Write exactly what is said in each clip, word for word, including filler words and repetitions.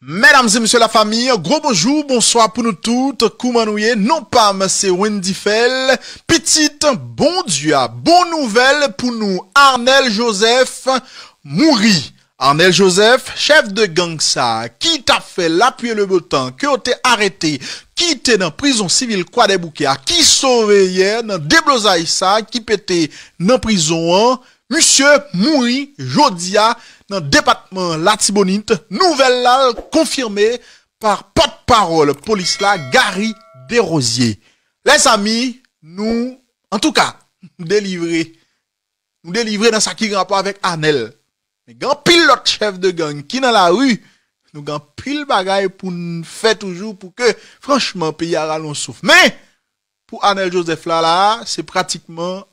Medam e mesye lafanmi, gwo bonjou, bonswa pou nou tout. Kouman nou ye? Non pa m se Wendy Fèl, pitit Bondye a. Bon nouvèl pou nou, Arnel Joseph mouri. Arnel Joseph, chèf de gang sa a, ki t ap fè lapli e lebotan, ke yo te arete, ki te nan prizon sivil Kwadèboukè a, ki sove yè nan deblozay sa a ki pete nan prizon an, misye mouri jodi a nan depatman Latibonit. Nouvèl la l konfime pa pòtpawòl polis la, Gary Desrosiers. Lèzanmi, nou, antouka, delivre. Nou delivre nan sa ki gen rapò avèk Arnel. Men gen anpil lòt chèf de gang ki nan lari. Nou gen anpil bagay pou n fè toujou pou ke, franchman, peyi a rale yon souf. Men, pou Arnel Joseph la, la, se pratikman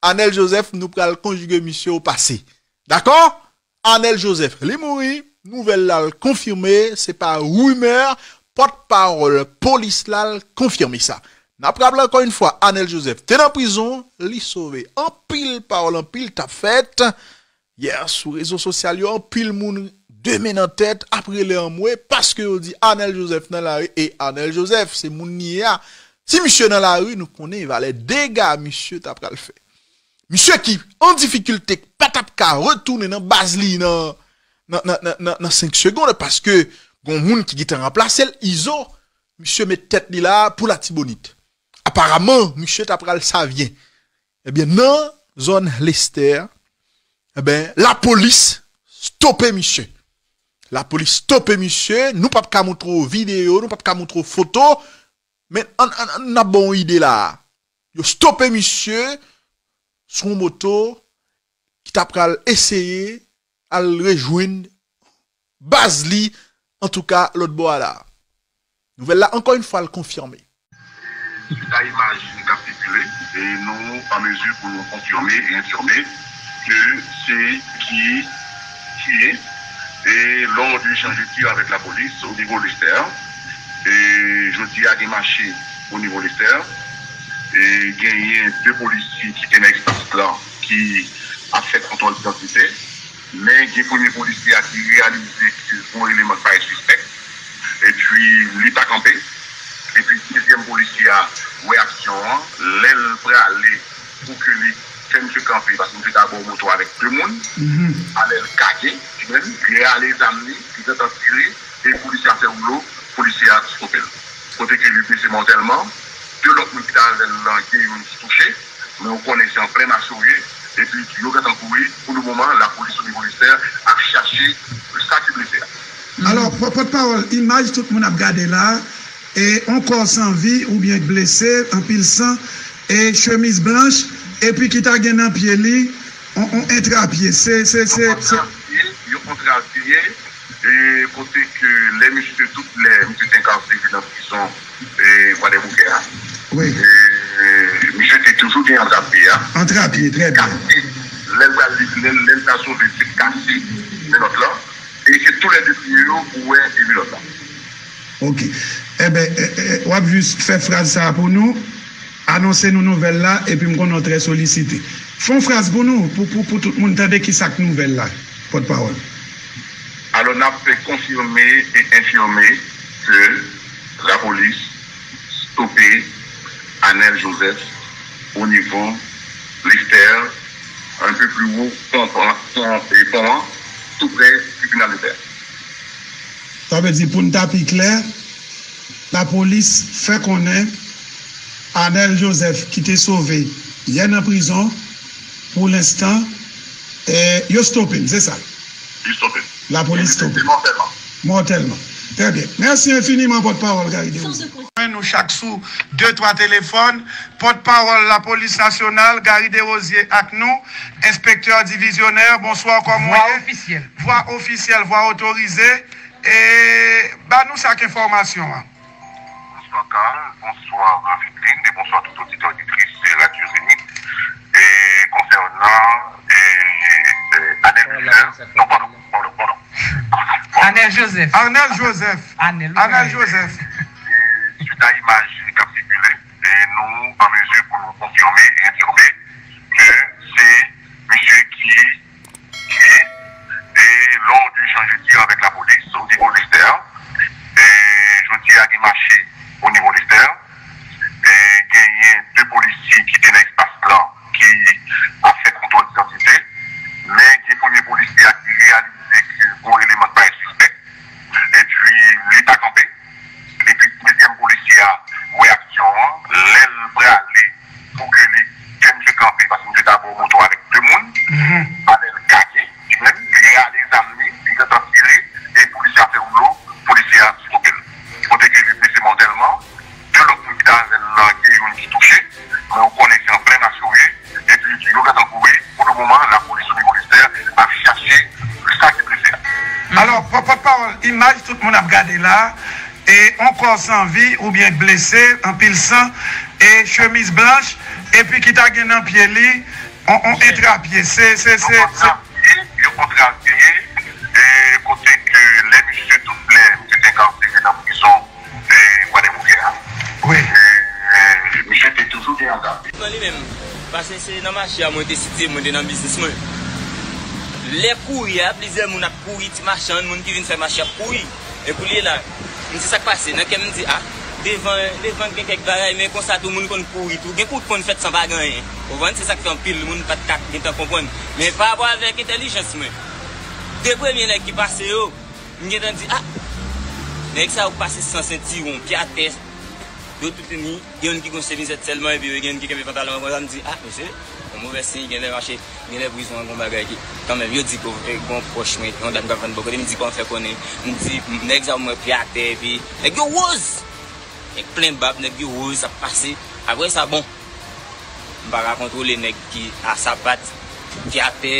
Arnel Joseph, nou pral konjige misye o pase. Dakò? Arnel Joseph, li mouri, nouvèl la l konfime, se pa rimè, pòtpawòl polis la l konfime sa. N ap raple ankò yon fwa, Arnel Joseph te nan prizon, li sove. Anpil pawòl, anpil t ap fèt. Yè, sou rezo sosyal yo, anpil moun de men nan tèt ap rele anmwe paske yo di Arnel Joseph nan lari, e Arnel Joseph, se moun li ye a. Si misye nan lari, nou konnen valè dega misye ta pral fè. Misye ki an difikilte, k pa t ap ka retounen nan baz li nan, nan, nan, nan, nan, nan senk segonn, paske gon moun ki gentan ranplase l, Izo, misye met tèt li la pou Latibonit. Aparaman, misye ta pral Savyen. Ebyen, nan zòn Lestè, ebyen, lapolis stope misye. Lapolis stope misye, nou p ap ka montre w videyo, nou p ap ka montre w foto, men ann, ann, ann, n ap ba w yon ide la a. Yo stope misye sou yon moto ki ta pral eseye al rejwenn baz li, antouka, lòt bò a la. Nouvèl la, ankò yon fwa, l konfime. Suit a imaj k ap sikile, e nou an mezi pou nou konfime e enfime ke se ki tiye e lò de echanj de tir avèk lapolis o nivo Lestè. E jodi a gen mache o nivo Lestè. E genyen de polisye ki te nan espas la ki ap fè kontwòl idantitè. Men gen premye polisye a ki reyalize ke se yon eleman ki parèt sispèk. Epi li pa kanpe. Epi dezyèm polisye a wè aksyon an. Lè l prale pou ke li fè misye kanpe, paske misye te abò moto avèk de moun. Alè l kake, li menm, li rale zam li, li gentan tire, e polisye a fè woulo, polisye a stope l. Kote ke li blese mòtèlman, de lòt moun ki t avè l lan, gen youn ki touche, men ou konnen se an plen mache w ye, epi yo gentan kouri. Pou le moman, lapolis o nivo Lestè ap chache sa ki blese a. Alò, pò-, pòtpawòl, imaj tout moun ap gade la, e yon kò san vi oubyen blese, anpil san, e chemiz blanch, epi ki ta gen nan pye li yon, yon entrapye. Se, se, se, se. Yon kontrapye, yon kontrapye, e kote ke lè misye, tout lè misye te enkasere nan prizon, e, Kwadèboukè a. Wi. E, misye te toujou gen antrapye a. Antrapye, trè byen. Kase, lè l pral, lè, lè l pral sove, li kase menòt lan. E se toulède pye yo ou wè e menòt la. Ok. Enben, e, e, w ap jis fè fraz sa a pou nou, anonse nou nouvèl la, epi m konnen w trè solisite. Fè yon fraz pou nou, pou, pou, pou tout moun tande ki sa k nouvèl la, pòtpawòl. Alò, n ap konfime e enfime ke lapolis stope Arnel Joseph o nivo Lestè, un peu plus haut, pon, pon, pon, e pon an, tou prè tribinal de pè. Sa vle di, pou n ta pi klè, lapolis fè konnen Arnel Joseph, ki te sove yè nan prizon, pou lenstan, e, yo stope l, se sa? Yo stope l. Lapolis stope l. Mòtèlman. Mòtèlman. Trè byen. Mèsi enfiniman, pòtpawòl Gary Desrosiers. Jwenn nou chak sou de twa telefòn. Pòtpawòl Lapolis Nasyonal, Gary Desrosiers ak nou. Enspektè divizyonè, bonswa, kòman w ye? Vwa ofisyèl. Vwa ofisyèl, vwa otorize. E ba nou sa k enfòmasyon an. Bonswa Carl, bonswa Vivline, e bonswa tout oditè, oditris Radyo Zenith. E konsènan, e, e, Anèl Joseph, non, padon, padon, padon. Anèl Joseph. Anèl Joseph. Anèl, wi, Anèl Joseph. E, suit a imaj k ap sikile, e nou an mezi pou nou konfime e enfime ke se misye ki tiye, e lò de echanj de tir avèk lapolis o nivo Lestè. mache o nivo Lestè. E genyen de polisye ki te nan espas lan ki ap fè kontwòl idantite. Men gen premye polisye a ki reyalize ke gon eleman ki parèt sispèk. Epi li pa kanpe. Epi dezyèm polisye a wè aksyon an, lè l prale pou ke li fè misye kanpe, paske misye t abò moto avèk de moun, mhm, alè l gade, li menm, li rale zam li, li gentan tire, e polisye a fè woulo, polisye a sou kote l. Kote ke li blese mòtèlman, de lòt moun ki t avè l lan, gen youn ki touche, men ou konnen se an plen mache w ye, epi yo gentan kouri, pou le moman, lapolis o nivo Lestè ap chache sa ki blese a. Alò, pò-, pòtpawòl, imaj tout moun ap gade la, e on kò san vi oubyen blese, anpil san, e chemiz blanch, epi ki ta gen nan pye li, on, on entrapye. Se, se, se, se. Yon kontrapye, e kote ke lè misye tout lè, misye te ka antere nan prizon, e, Gwadèboukè a. Wi. E, e, misye te toujou gen yon gade. Nan li menm, paske se nan mache a mwen te sitiye, mwen te nan biznis mwen. Lè kouri a, plizyè moun ap kouri, ti machann, moun ki vin fè mache ap kouri. E koulye la, m di sa k pase, nan kè m, m di, a, devan, devan gen kèk bagay, men konsa tou moun konn kouri tou. Gen kout konn fèt san pa gen anyen. Ou konprann? Se sa k fè anpil moun pa t ka gentan konprann. Men pa rapò avèk entèlijans mwen, de premye nèg ki pase yo, m gentan di, a, nèg sa yo k pase san sentiwon, pye atè, yo tout ini, gen youn ki gon chemizèt sèlman, epi yo gen youn ki kenbe pantalon an konsa, m di, a, mesye, yon movè siy, genlè mache, genlè prizon an gon bagay ki, kanmenm, yo di ke, e, gon pwòch mwen, yon dam k ap vann bò kote, m di, kòman fè konnen, m di, nèg sa yo m wè pye atè, epi, nèg yo woz! Nèg plen bab, nèg yo woz, ap pase, apre sa, bon, m pa ka kontwole nèg ki a sapat, ki atè,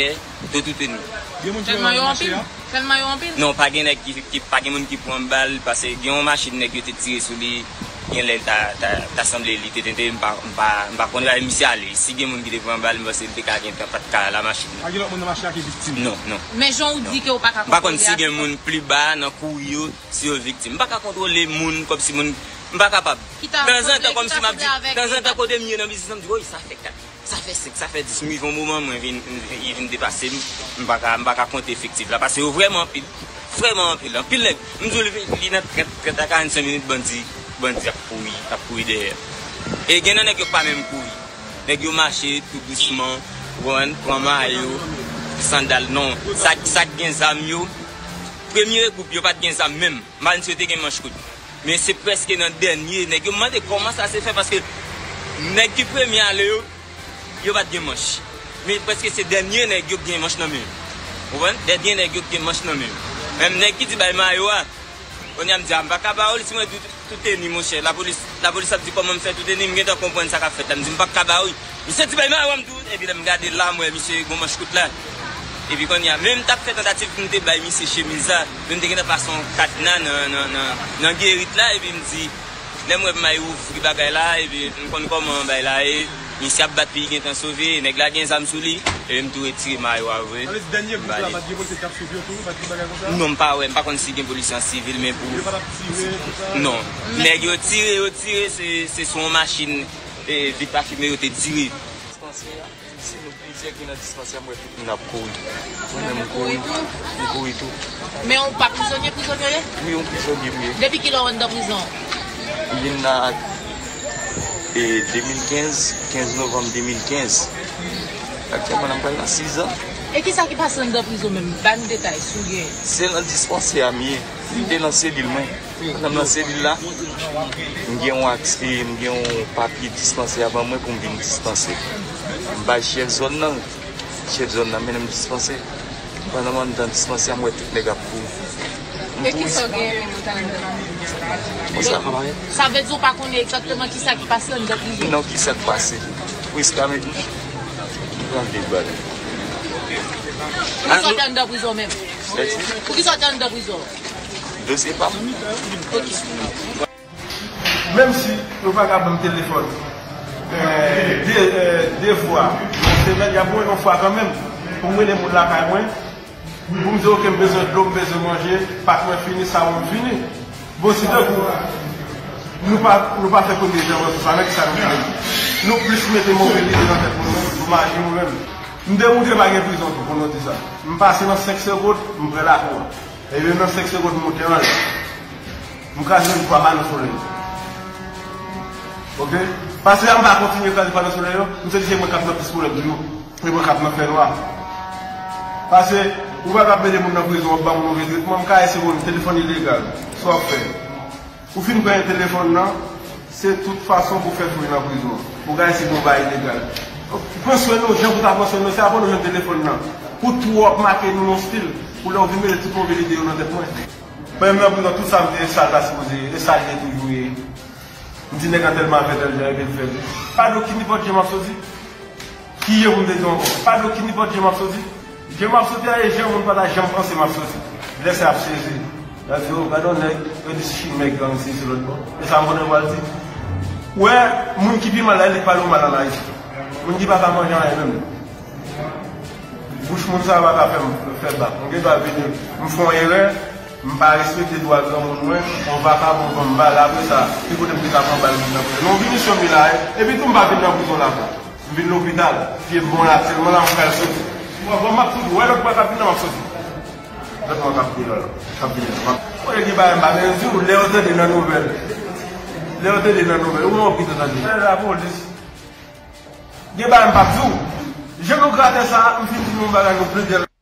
de tout eni. Gen moun ki Tèlman yo anpil. Tèlman yo anpil. Non, pa gen nèg ki, ki, pa gen moun ki pran bal, paske gen yon machin nèg yo te tire sou li, genlè ta, ta, ta sanble li te tente, m pa, m pa, m pa konnen misye ale. Si gen moun ki te pran bal, m panse li te ka gentan pa t ka la machin nan. Pa gen lòt moun nan machin nan ki viktim? Non, non. Men jan ou di ke ou pa ka kontwole a, se kòmsi. M pa konn si gen moun pli ba nan kouri yo, si yo viktim. M pa ka kontwole moun, kòmsi moun, m pa kapab. Tanzantan, kòmsi m ap di, tanzantan kote m ye nan biznis lan, m di, woy, sa fè kat, sa fè senk, sa fè dis. M rive yon moman, mwen vin, m vin, li vin depase m. M pa ka, m pa ka konte efektif la, paske yo vrèman anpil. Vrèman anpil. Anpil nèg. M di w, li, li nan trant, trant a karannsenk minit, bandi, bandi ap kouri, ap kouri dèyè. E gen nan nèg yo k pa menm kouri. Nèg yo mache tou dousman, ou konprann, pran mayo, sandal, non. Sa, sa k gen zam yo, premye gwoup yo pa t gen zam menm. M pa di si yo te gen manch kout. Men se prèske nan dènye nèg yo. M mande kòman sa se fè, paske nèg ki premye ale yo, yo pa t gen manch. Men prèske se dènye nèg yo k gen manch nan men yo. Ou konprann? Dènye nèg yo k gen manch nan men yo. Menm nèg ki di bay mayo a, kounye a m di, a, m pa ka ba ou li, si mwen di tout, tout teni, monchè. Lapolis, lapolis ap di kòman m fè tout teni, m gentan konprann sa k ap fèt la. M di, m pa ka ba ou li. Misye di bay mayo a, m di, epi lè m gade la, m wè misye gon manch kout la. Epi kounye a, men m t ap fè tantativ pou m te bay misye chemiz la, men m te gentan pase yon kadna nan, nan, nan, nan gerit la, epi m di, lè m wè m al ouvri bagay la, epi m konn kòman bagay la ye, misye ap bat li, li gentan sove, nèg la gen zam sou li, epi m tou retire mayo a vre. Sa vle di dènye gwoup la, pa t gen polisye ki t ap swiv yo tou, pa t gen bagay konsa? Non, m pa wè, m pa konn si gen polisye an sivil, men pou. Yo pa t ap tire, konsa? Non. Nèg yo tire, yo tire, se, se sou yon machin, e, vit pa fimen yo te tire. Dispansè a, si nou plizyè ki nan dispansè a, m wè tout moun ap kouri. Mwen menm m kouri, m kouri tou. Men ou pa prizonye, prizonye w ye? Wi, yon prizonye m ye. Depi kilè w anndan prizon? M vin la, e, de mil kenz, kenz novanm de mil kenz. Aktyèlman la, m pral nan sizan. E kisa ki pase anndan prizon menm? Ba n detay, si w gen. Se nan dispansè a m ye. M te nan selil mwen. Pandan m nan selil la, m gen yon aks-, e, m gen yon papye dispansè a ban mwen pou m vin dispanse. M bay chèf zòn nan. Chèf zòn nan mennen m dispanse. Pandan m anndan dispansè a, m wè tout nèg ap kouri. E kisa w genyen menm ou t anndan? Konsa. Sa vle di w pa konnen egzakteman kisa ki pase anndan prizon? Non, kisa k pase? Priska met m pran de bal. Poukisa w te anndan prizon menm? Poukisa w te anndan prizon? Dosye pa m. Ok. Menm si yo pa ka ban m telefòn, e, de, e, de fwa nan semèn, y ap voye yon fwa kanmenm pou m rele moun lakay mwen, pou m di, oke, m bezwen dlo, m bezwen manje, pak mwen fini, sawon m fini. Bon, si tankou nou pa, nou pa fè premye entèvansyon sa, nan kisa nou fini? Nou plis mete move lide nan tèt nou menm, pou maji nou menm. M te montre pa gen prizon tou, pou nou di sa. M pase nan senk segonn, m pran lakou a. Epi nan senk segonn, m monte anlè. M kraze yon twa pano solèy. Oke? Pase a, m pa kontinye kraze pano solèy yo, m santi se mwen k ap nan plis pwoblèm toujou. Se mwen k ap nan fènwa. Pase, ou pa ka ap mete moun nan prizon, w ap ba moun move tretman, m ka eseye ba w telefòn ilegal. Sa w ap fè? Ou fin pran telefòn nan, se tout fason pou fè fou nan prizon. Ou ka eseye ba w bagay ilegal. Pran swen nou, jan pou ta pran swen nou, se apre nou jwenn telefòn nan. Pou twòp make nou nan stil, pou lè w vin mete tout move lide yo nan tèt mwen. Pandan m nan prizon, tout sa m te, sa l ta sipoze ye, e sa l te toujou ye. M di nèg lan tèlman fè tèl jan, epi l fè l. Pa gen okenn nenpòt jan m ap soti. Ki jan pou m te di w ankò? Pa gen okenn nenpòt jan m ap soti. Jan m ap soti a, e jan moun pa ta janm panse m ap soti. Lè sa y ap sezi. Y ap di, o, gade yon nèg, yo di chimè gang si se lòt bò. E sa m konnen pral di. Ou wè, moun ki pi mal la, li pale w mal an Ayiti. Moun ki pa ka manje anyen menm. Bouch moun sa a pa ka fè m fè bak. M gen dwa vini, m fè yon erè, m pa respekte dwa granmoun mwen, yon vakabon pran m bal, apre sa, ki kote m te ka pran bal vin nan prizon? Non, vini sou mi la, e, epi tou m pa vin nan prizon la ankò. M vin lopital, pye m bon la, sèlman la m pral soti. Bon, bon, m ap tou di, wè lòt bwa k ap vin nan m ap soti. Lòt bwa k ap vin nan, k ap vin nan. Mwen gen bagay m pa gen di w, lè yo tande nan nouvèl. Lè yo tande nan nouvèl, ou wè yon pito tande. Lè lapolis. Gen bagay m p ap di w. Jan nou gratè sa, m fin di nou yon bagay nou plizyè